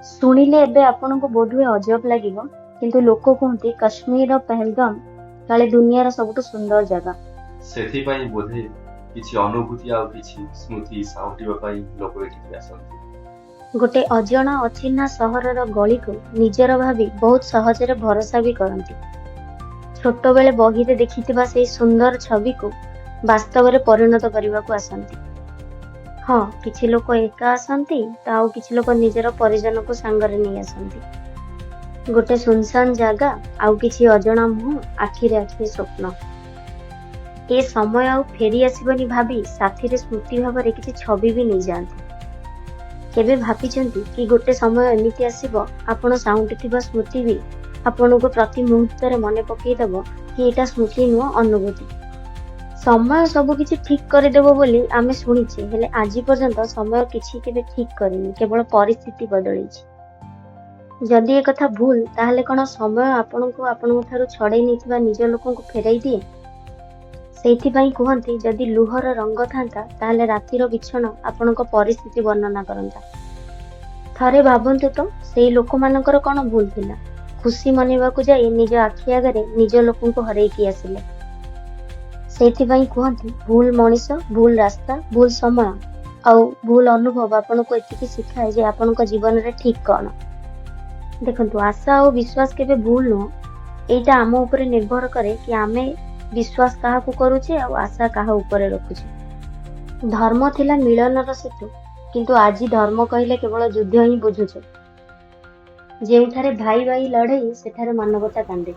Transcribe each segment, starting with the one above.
ଶୁଣିଲେ ଏବେ ଆପଣଙ୍କୁ ବୋଧହୁଏ ଅଜବ ଲାଗିବ, କିନ୍ତୁ ଲୋକ କୁହନ୍ତି କାଶ୍ମୀରର ପହଲଗାମ କାଳେ ଦୁନିଆର ସବୁଠୁ ସୁନ୍ଦର ଜାଗା। ସେଥିପାଇଁ ବୋଧେ କିଛି ଅନୁଭୂତି ଆଉ କିଛି ସ୍ମୃତି ସାଉଁଟିବା ପାଇଁ ଲୋକ ଏଠିକି ଆସନ୍ତି। ଗୋଟେ ଅଜଣା ଅଚିହ୍ନା ସହରର ଗଳିକୁ ନିଜର ଭାବି ବହୁତ ସହଜରେ ଭରସା ବି କରନ୍ତି। ଛୋଟବେଳେ ବହିରେ ଦେଖିଥିବା ସେଇ ସୁନ୍ଦର ଛବିକୁ ବାସ୍ତବରେ ପରିଣତ କରିବାକୁ ଆସନ୍ତି। ହଁ, କିଛି ଲୋକ ଏକା ଆସନ୍ତି ତ ଆଉ କିଛି ଲୋକ ନିଜର ପରିଜନକୁ ସାଙ୍ଗରେ ନେଇ ଆସନ୍ତି। ଗୋଟେ ସୁନସାନ ଜାଗା ଆଉ କିଛି ଅଜଣା ମୁହଁ, ଆଖିରେ ଆଖିଏ ସ୍ୱପ୍ନ। ଏ ସମୟ ଆଉ ଫେରି ଆସିବନି ଭାବି ସାଥିରେ ସ୍ମୃତି ଭାବରେ କିଛି ଛବି ବି ନେଇଯାଆନ୍ତି। କେବେ ଭାବିଛନ୍ତି କି ଗୋଟେ ସମୟ ଏମିତି ଆସିବ, ଆପଣ ସାଉଁଟିଥିବା ସ୍ମୃତି ବି ଆପଣଙ୍କୁ ପ୍ରତି ମୁହୂର୍ତ୍ତରେ ମନେ ପକେଇଦବ କି ଏଇଟା ସ୍ମୃତି ନୁହଁ, ଅନୁଭୂତି। ସମୟ ସବୁ କିଛି ଠିକ କରିଦେବ ବୋଲି ଆମେ ଶୁଣିଛେ, ହେଲେ ଆଜି ପର୍ଯ୍ୟନ୍ତ ସମୟ କିଛି କେବେ ଠିକ କରିନି, କେବଳ ପରିସ୍ଥିତି ବଦଳେଇଛି। ଯଦି ଏ କଥା ଭୁଲ, ତାହେଲେ କଣ ସମୟ ଆପଣଙ୍କୁ ଆପଣଙ୍କ ଠାରୁ ଛଡେଇ ନେଇଥିବା ନିଜ ଲୋକଙ୍କୁ ଫେରାଇ ଦିଏ? ସେଇଥିପାଇଁ କୁହନ୍ତି, ଯଦି ଲୁହର ରଙ୍ଗ ଥାନ୍ତା ତାହେଲେ ରାତିର ବିଛଣା ଆପଣଙ୍କ ପରିସ୍ଥିତି ବର୍ଣ୍ଣନା କରନ୍ତା। ଥରେ ଭାବନ୍ତୁ ତ, ସେଇ ଲୋକମାନଙ୍କର କଣ ଭୁଲ ଥିଲା? ଖୁସି ମନେଇବାକୁ ଯାଇ ନିଜ ଆଖି ଆଗରେ ନିଜ ଲୋକଙ୍କୁ ହରେଇକି ଆସିଲେ। ସେଇଥିପାଇଁ କୁହନ୍ତି, ଭୁଲ ମଣିଷ, ଭୁଲ ରାସ୍ତା, ଭୁଲ ସମୟ ଆଉ ଭୁଲ ଅନୁଭବ ଆପଣଙ୍କୁ ଏତିକି ଶିଖାଏ ଯେ ଆପଣଙ୍କ ଜୀବନରେ ଠିକ କଣ। ଦେଖନ୍ତୁ, ଆଶା ଆଉ ବିଶ୍ୱାସ କେବେ ଭୁଲ ନୁହଁ। ଏଇଟା ଆମ ଉପରେ ନିର୍ଭର କରେ କି ଆମେ ବିଶ୍ୱାସ କାହାକୁ କରୁଛେ ଆଉ ଆଶା କାହା ଉପରେ ରଖୁଛେ। ଧର୍ମ ଥିଲା ମିଳନର ସେତୁ, କିନ୍ତୁ ଆଜି ଧର୍ମ କହିଲେ କେବଳ ଯୁଦ୍ଧ ହିଁ ବୁଝୁଛେ। ଯେଉଁଠାରେ ଭାଇ ଭାଇ ଲଢେଇ, ସେଠାରେ ମାନବତା କାନ୍ଦେ।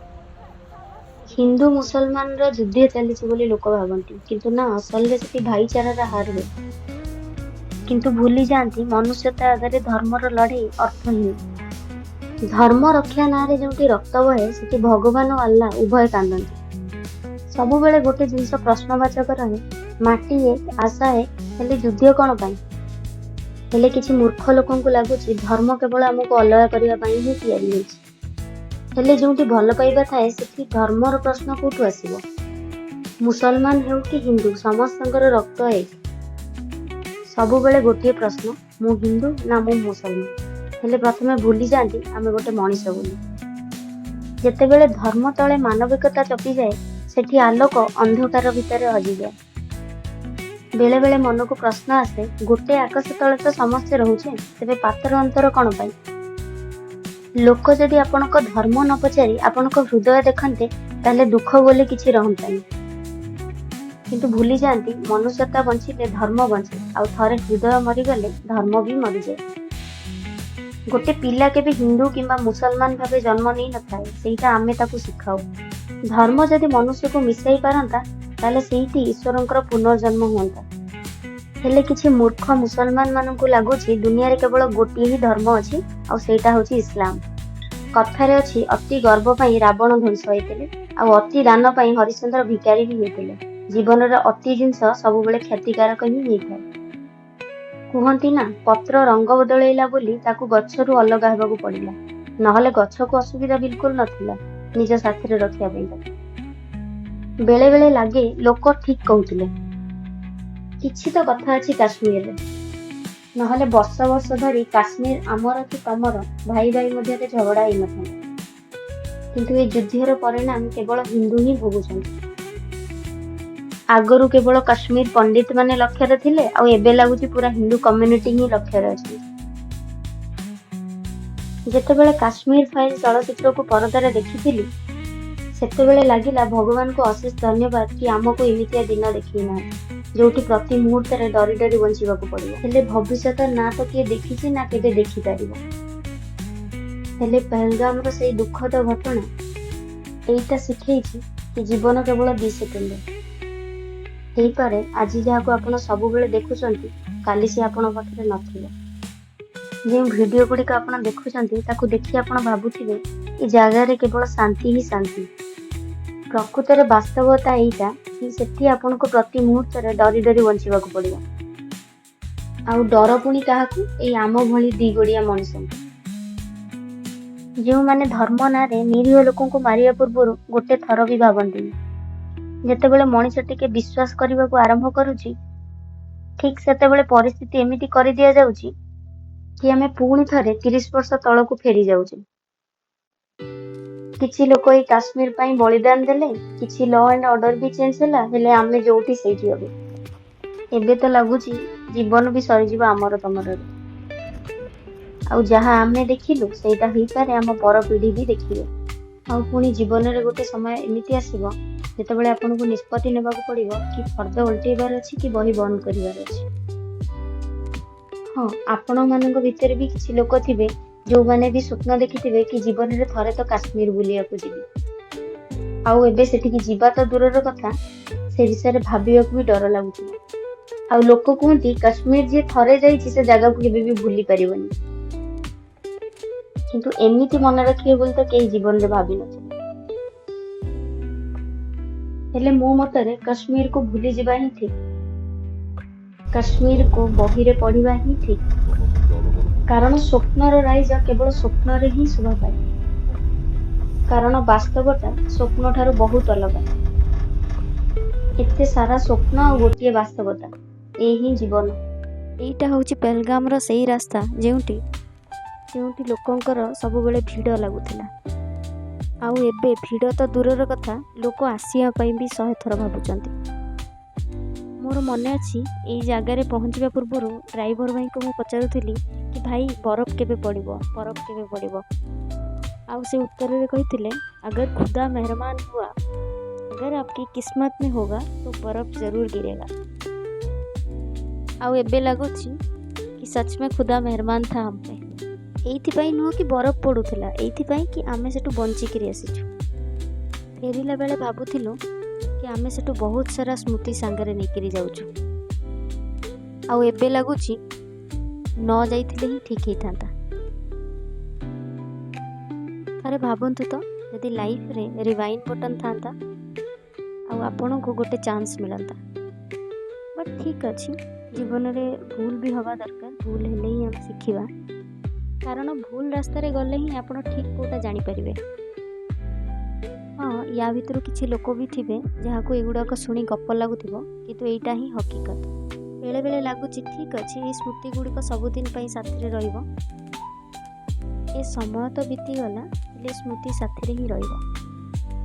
ହିନ୍ଦୁ ମୁସଲମାନର ଯୁଦ୍ଧ ଚାଲିଛି ବୋଲି ଲୋକ ଭାବନ୍ତି, କିନ୍ତୁ ନା, ଅସଲରେ ସେଠି ଭାଇଚାରାର ହାର ହୁଏ। କିନ୍ତୁ ଭୁଲି ଯାଆନ୍ତି, ମନୁଷ୍ୟତା ଆଗରେ ଧର୍ମର ଲଢେଇ ଅର୍ଥହୀନ। ଧର୍ମ ରକ୍ଷା ନାଁରେ ଯେଉଁଠି ରକ୍ତ ବହେ, ସେଠି ଭଗବାନ ଓ ଆଲ୍ଲାହ ଉଭୟ କାନ୍ଦନ୍ତି। ସବୁବେଳେ ଗୋଟେ ଜିନିଷ ପ୍ରଶ୍ନବାଚକ ରହେ, ମାଟି ଏକ, ଆଶା ଏକ, ହେଲେ ଯୁଦ୍ଧ କଣ ପାଇଁ? ହେଲେ କିଛି ମୂର୍ଖ ଲୋକଙ୍କୁ ଲାଗୁଛି ଧର୍ମ କେବଳ ଆମକୁ ଅଲଗା କରିବା ପାଇଁ ହିଁ ତିଆରି ହେଇଛି। ହେଲେ ଯେଉଁଠି ଭଲ ପାଇବା ଥାଏ, ସେଠି ଧର୍ମର ପ୍ରଶ୍ନ କୋଉଠୁ ଆସିବ? ମୁସଲମାନ ହେଉ କି ହିନ୍ଦୁ, ସମସ୍ତଙ୍କର ରକ୍ତ ଏକ। ସବୁବେଳେ ଗୋଟିଏ ପ୍ରଶ୍ନ, ମୁଁ ହିନ୍ଦୁ ନା ମୁଁ ମୁସଲମାନ? ହେଲେ ପ୍ରଥମେ ଭୁଲି ଯାଆନ୍ତି ଆମେ ଗୋଟେ ମଣିଷ ବୋଲି। ଯେତେବେଳେ ଧର୍ମ ତଳେ ମାନବିକତା ଚପିଯାଏ, ସେଠି ଆଲୋକ ଅନ୍ଧକାର ଭିତରେ ହଜିଯାଏ। ବେଳେ ବେଳେ ମନକୁ ପ୍ରଶ୍ନ ଆସେ, ଗୋଟେ ଆକାଶ ତଳେ ତ ସମସ୍ତେ ରହୁଛେ, ତେବେ ପାତର ଅନ୍ତର କଣ ପାଇଁ? ଲୋକ ଯଦି ଆପଣଙ୍କ ଧର୍ମ ନ ପଚାରି ଆପଣଙ୍କ ହୃଦୟ ଦେଖନ୍ତେ, ତାହେଲେ ଦୁଃଖ ବୋଲି କିଛି ରହନ୍ତାନି। କିନ୍ତୁ ଭୁଲି ଯାଆନ୍ତି, ମନୁଷ୍ୟତା ବଞ୍ଚିଲେ ଧର୍ମ ବଞ୍ଚେ, ଆଉ ଥରେ ହୃଦୟ ମରିଗଲେ ଧର୍ମ ବି ମରିଯାଏ। ଗୋଟେ ପିଲା କେବେ ହିନ୍ଦୁ କିମ୍ବା ମୁସଲମାନ ଭାବେ ଜନ୍ମ ନେଇ ନଥାଏ, ସେଇଟା ଆମେ ତାକୁ ଶିଖାଉ। ଧର୍ମ ଯଦି ମନୁଷ୍ୟକୁ ମିଶାଇ ପାରନ୍ତା, ତାହେଲେ ସେଇଠି ଈଶ୍ୱରଙ୍କର ପୁନର୍ଜନ୍ମ ହୁଅନ୍ତା। ହେଲେ କିଛି ମୂର୍ଖ ମୁସଲମାନ ମାନଙ୍କୁ ଲାଗୁଛି ଦୁନିଆରେ କେବଳ ଗୋଟିଏ ହିଁ ଧର୍ମ ଅଛି ଆଉ ସେଇଟା ହଉଛି ଇସଲାମ। କଥାରେ ଅଛି, ଅତି ଗର୍ବ ପାଇଁ ରାବଣ ଧ୍ୱଂସ ହେଇଥିଲେ ଆଉ ଅତି ଦାନ ପାଇଁ ହରିଶ୍ଚନ୍ଦ୍ର ଭିକାରୀ ବି ହେଇଥିଲେ। ଜୀବନରେ ଅତି ଜିନିଷ ସବୁବେଳେ କ୍ଷତିକାରକ ହିଁ ହେଇଥାଏ। କୁହନ୍ତି ନା, ପତ୍ର ରଙ୍ଗ ବଦଳେଇଲା ବୋଲି ତାକୁ ଗଛରୁ ଅଲଗା ହେବାକୁ ପଡିଲା, ନହେଲେ ଗଛକୁ ଅସୁବିଧା ବିଲକୁଲ ନଥିଲା ନିଜ ସାଥିରେ ରଖିବା ପାଇଁ ତାକୁ। ବେଳେ ବେଳେ ଲାଗେ ଲୋକ ଠିକ କହୁଥିଲେ। କିଛି ତ କଥା ଅଛି କାଶ୍ମୀରରେ, ନହେଲେ ବର୍ଷ ବର୍ଷ ଧରି କାଶ୍ମୀର ଆମର କି ତମର, ଭାଇ ଭାଇ ମଧ୍ୟରେ ଝଗଡା ହେଇନଥାନ୍ତା। କିନ୍ତୁ ଏ ଯୁଦ୍ଧର ପରିଣାମ କେବଳ ହିନ୍ଦୁ ହିଁ ଭୋଗୁଛନ୍ତି। ଆଗରୁ କେବଳ କାଶ୍ମୀର ପଣ୍ଡିତ ମାନେ ଲକ୍ଷ୍ୟରେ ଥିଲେ, ଆଉ ଏବେ ଲାଗୁଛି ପୁରା ହିନ୍ଦୁ କମ୍ୟୁନିଟି ହିଁ ଲକ୍ଷ୍ୟରେ ଅଛନ୍ତି। ଯେତେବେଳେ କାଶ୍ମୀର ଫାଇଲ ଚଳଚ୍ଚିତ୍ରକୁ ପରଦାରେ ଦେଖିଥିଲି, ସେତେବେଳେ ଲାଗିଲା ଭଗବାନଙ୍କୁ ଅଶେଷ ଧନ୍ୟବାଦ କି ଆମକୁ ଏମିତିଆ ଦିନ ଦେଖେଇ ନାହାନ୍ତି, ଯୋଉଠି ପ୍ରତି ମୁହୂର୍ତ୍ତରେ ଡରି ଡରି ବଞ୍ଚିବାକୁ ପଡିବ। ହେଲେ ଭବିଷ୍ୟତ ନା ତ କିଏ ଦେଖିଛି, ନା କେବେ ଦେଖିପାରିବ। ହେଲେ ପହଲଗାମର ସେଇ ଦୁଃଖଦ ଘଟଣା ଏଇଟା ଶିଖେଇଛି କି ଜୀବନ କେବଳ 2 ସେକେଣ୍ଡ ହେଇପାରେ। ଆଜି ଯାହାକୁ ଆପଣ ସବୁବେଳେ ଦେଖୁଛନ୍ତି, କାଲି ସେ ଆପଣଙ୍କ ପାଖରେ ନଥିବ। ଯେଉଁ ଭିଡିଓ ଗୁଡ଼ିକ ଆପଣ ଦେଖୁଛନ୍ତି, ତାକୁ ଦେଖି ଆପଣ ଭାବୁଥିବେ ଏ ଜାଗାରେ କେବଳ ଶାନ୍ତି ହିଁ ଶାନ୍ତି। ପ୍ରକୃତରେ ବାସ୍ତବତା ଏଇଟା କି ସେଠି ଆପଣଙ୍କୁ ପ୍ରତି ମୁହୂର୍ତ୍ତରେ ଡରି ଡରି ବଞ୍ଚିବାକୁ ପଡିବ। ଆଉ ଡର ପୁଣି କାହାକୁ? ଏଇ ଆମ ଭଳି ଦିଗୋଡିଆ ମଣିଷଙ୍କୁ, ଯେଉଁମାନେ ଧର୍ମ ନାଁରେ ନିରୀହ ଲୋକଙ୍କୁ ମାରିବା ପୂର୍ବରୁ ଗୋଟେ ଥର ବି ଭାବନ୍ତିନି। ଯେତେବେଳେ ମଣିଷ ଟିକେ ବିଶ୍ୱାସ କରିବାକୁ ଆରମ୍ଭ କରୁଛି, ଠିକ ସେତେବେଳେ ପରିସ୍ଥିତି ଏମିତି କରିଦିଆଯାଉଛି। କି ଆମେ ପୁଣି ଥରେ 30 ବର୍ଷ ତଳକୁ ଫେରି ଯାଉଛେ। କିଛି ଲୋକ ଏଇ କାଶ୍ମୀର ପାଇଁ ବଳିଦାନ ଦେଲେ, କିଛି ଲ ଆଣ୍ଡ ଅର୍ଡର ବି ଚେଞ୍ଜ ହେଲା, ହେଲେ ଆମେ ଯୋଉଠି ସେଇଠି ଏବେ। ଏବେ ତ ଲାଗୁଛି ଜୀବନ ବି ସରିଯିବ ଆମର ତମର। ଆଉ ଯାହା ଆମେ ଦେଖିଲୁ, ସେଇଟା ହେଇପାରେ ଆମ ପରପିଢ଼ି ବି ଦେଖିବେ। ଆଉ ପୁଣି ଜୀବନରେ ଗୋଟେ ସମୟ ଏମିତି ଆସିବ, ଯେତେବେଳେ ଆପଣଙ୍କୁ ନିଷ୍ପତ୍ତି ନେବାକୁ ପଡ଼ିବ କି ଫର୍ଦ୍ଦ ଓଲଟେଇବାର ଅଛି କି ବହି ବନ୍ଦ କରିବାର ଅଛି। ହଁ, ଆପଣମାନଙ୍କ ଭିତରେ ବି କିଛି ଲୋକ ଥିବେ, ଯୋଉମାନେ ବି ସ୍ୱପ୍ନ ଦେଖିଥିବେ କି ଜୀବନରେ ଥରେ ତ କାଶ୍ମୀର ବୁଲିବାକୁ ଯିବି। ଆଉ ଏବେ ସେଠିକି ଯିବା ତ ଦୂରର କଥା, ସେ ବିଷୟରେ ଭାବିବାକୁ ବି ଡର ଲାଗୁଥିବ। ଆଉ ଲୋକ କୁହନ୍ତି, କାଶ୍ମୀର ଯିଏ ଥରେ ଯାଇଛି, ସେ ଜାଗାକୁ କେବେ ବି ଭୁଲି ପାରିବନି। କିନ୍ତୁ ଏମିତି ମନେ ରଖିବେ ବୋଲି ତ କେହି ଜୀବନରେ ଭାବିନଥିଲେ। ହେଲେ ମୋ ମତରେ କାଶ୍ମୀରକୁ ଭୁଲିଯିବା ହିଁ ଠିକ୍। କାଶ୍ମୀରକୁ ବହିରେ ପଢିବା ହିଁ ଠିକ୍। କାରଣ ସ୍ୱପ୍ନର ରାଇଜ କେବଳ ସ୍ୱପ୍ନରେ ହିଁ ଶୋଭା ପାଏ। କାରଣ ବାସ୍ତବଟା ସ୍ୱପ୍ନ ଠାରୁ ବହୁତ ଅଲଗା। ଏତେ ସାରା ସ୍ୱପ୍ନ ଆଉ ଗୋଟିଏ ବାସ୍ତବତା, ଏ ହିଁ ଜୀବନ। ଏଇଟା ହେଉଛି ପେଲଗାମର ସେଇ ରାସ୍ତା, ଯେଉଁଠି ଯେଉଁଠି ଲୋକଙ୍କର ସବୁବେଳେ ଭିଡ଼ ଲାଗୁଥିଲା। ଆଉ ଏବେ ଭିଡ଼ ତ ଦୂରର କଥା, ଲୋକ ଆସିବା ପାଇଁ ବି ଶହେ ଥର ଭାବୁଛନ୍ତି। ମୋର ମନେ ଅଛି, ଏଇ ଜାଗାରେ ପହଞ୍ଚିବା ପୂର୍ବରୁ ଡ୍ରାଇଭର ଭାଇଙ୍କୁ ମୁଁ ପଚାରୁଥିଲି କି ଭାଇ, ବରଫ କେବେ ପଡ଼ିବ, ବରଫ କେବେ ପଡ଼ିବ? ଆଉ ସେ ଉତ୍ତରରେ କହିଥିଲେ, अगर खुदा मेहरबान हुआ, अगर आपकी किस्मत में होगा तो बर्फ़ ज़रूर गिरेगा। ଆଉ ଏବେ ଲାଗୁଛି କି सच में खुदा मेहरबान था हम पे। ଏଇଥିପାଇଁ ନୁହଁ କି ବରଫ ପଡ଼ୁଥିଲା, ଏଇଥିପାଇଁ କି ଆମେ ସେଠୁ ବଞ୍ଚିକିରି ଆସିଛୁ। ଫେରିଲା ବେଳେ ଭାବୁଥିଲୁ କି ଆମେ ସେଠୁ ବହୁତ ସାରା ସ୍ମୃତି ସାଙ୍ଗରେ ନେଇକିରି ଯାଉଛୁ। ଆଉ ଏବେ ଲାଗୁଛି ନ ଯାଇଥିଲେ ହିଁ ଠିକ୍ ହେଇଥାନ୍ତା। ଥରେ ଭାବନ୍ତୁ ତ, ଯଦି ଲାଇଫରେ ରିୱାଇଣ୍ଡ ବଟନ୍ ଥାନ୍ତା ଆଉ ଆପଣଙ୍କୁ ଗୋଟେ ଚାନ୍ସ ମିଳନ୍ତା। ବଟ୍ ଠିକ୍ ଅଛି, ଜୀବନରେ ଭୁଲ ବି ହେବା ଦରକାର। ଭୁଲ ହେଲେ ହିଁ ଆମେ ଶିଖିବା। କାରଣ ଭୁଲ ରାସ୍ତାରେ ଗଲେ ହିଁ ଆପଣ ଠିକ୍ କେଉଁଟା ଜାଣିପାରିବେ। ହଁ, ୟା ଭିତରୁ କିଛି ଲୋକ ବି ଥିବେ, ଯାହାକୁ ଏଗୁଡ଼ାକ ଶୁଣି ଗପ ଲାଗୁଥିବ, କିନ୍ତୁ ଏଇଟା ହିଁ ହକିକତ। ବେଳେବେଳେ ଲାଗୁଛି, ଠିକ୍ ଅଛି, ଏଇ ସ୍ମୃତି ଗୁଡ଼ିକ ସବୁଦିନ ପାଇଁ ସାଥିରେ ରହିବ। ଏ ସମୟ ତ ବିତିଗଲା, ହେଲେ ସ୍ମୃତି ସାଥିରେ ହିଁ ରହିବ।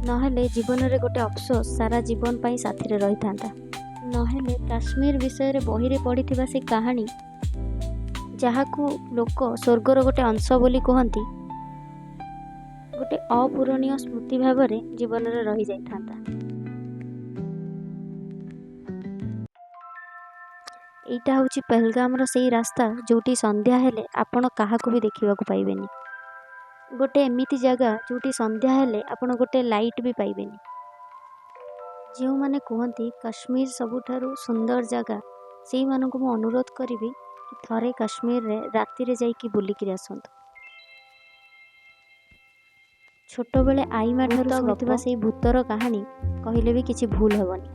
ନହେଲେ ଜୀବନରେ ଗୋଟେ ଅଫସୋସ ସାରା ଜୀବନ ପାଇଁ ସାଥିରେ ରହିଥାନ୍ତା। ନହେଲେ କାଶ୍ମୀର ବିଷୟରେ ବହିରେ ପଢ଼ିଥିବା ସେ କାହାଣୀ, ଯାହାକୁ ଲୋକ ସ୍ୱର୍ଗର ଗୋଟେ ଅଂଶ ବୋଲି କୁହନ୍ତି, ଗୋଟେ ଅପୂରଣୀୟ ସ୍ମୃତି ଭାବରେ ଜୀବନରେ ରହିଯାଇଥାନ୍ତା। ଏଇଟା ହେଉଛି ପହଲଗାମର ସେଇ ରାସ୍ତା, ଯେଉଁଠି ସନ୍ଧ୍ୟା ହେଲେ ଆପଣ କାହାକୁ ବି ଦେଖିବାକୁ ପାଇବେନି। ଗୋଟେ ଏମିତି ଜାଗା, ଯେଉଁଠି ସନ୍ଧ୍ୟା ହେଲେ ଆପଣ ଗୋଟେ ଲାଇଟ୍ ବି ପାଇବେନି। ଯେଉଁମାନେ କୁହନ୍ତି କାଶ୍ମୀର ସବୁଠାରୁ ସୁନ୍ଦର ଜାଗା, ସେଇମାନଙ୍କୁ ମୁଁ ଅନୁରୋଧ କରିବି କି ଥରେ କାଶ୍ମୀରରେ ରାତିରେ ଯାଇକି ବୁଲିକିରି ଆସନ୍ତୁ। ଛୋଟବେଳେ ଆଈମା ଠାରୁ ଭୂତ ଶୁଣିଥିବା ଗପ। ସେଇ ଭୂତର କାହାଣୀ କହିଲେ ବି କିଛି ଭୁଲ ହେବନି।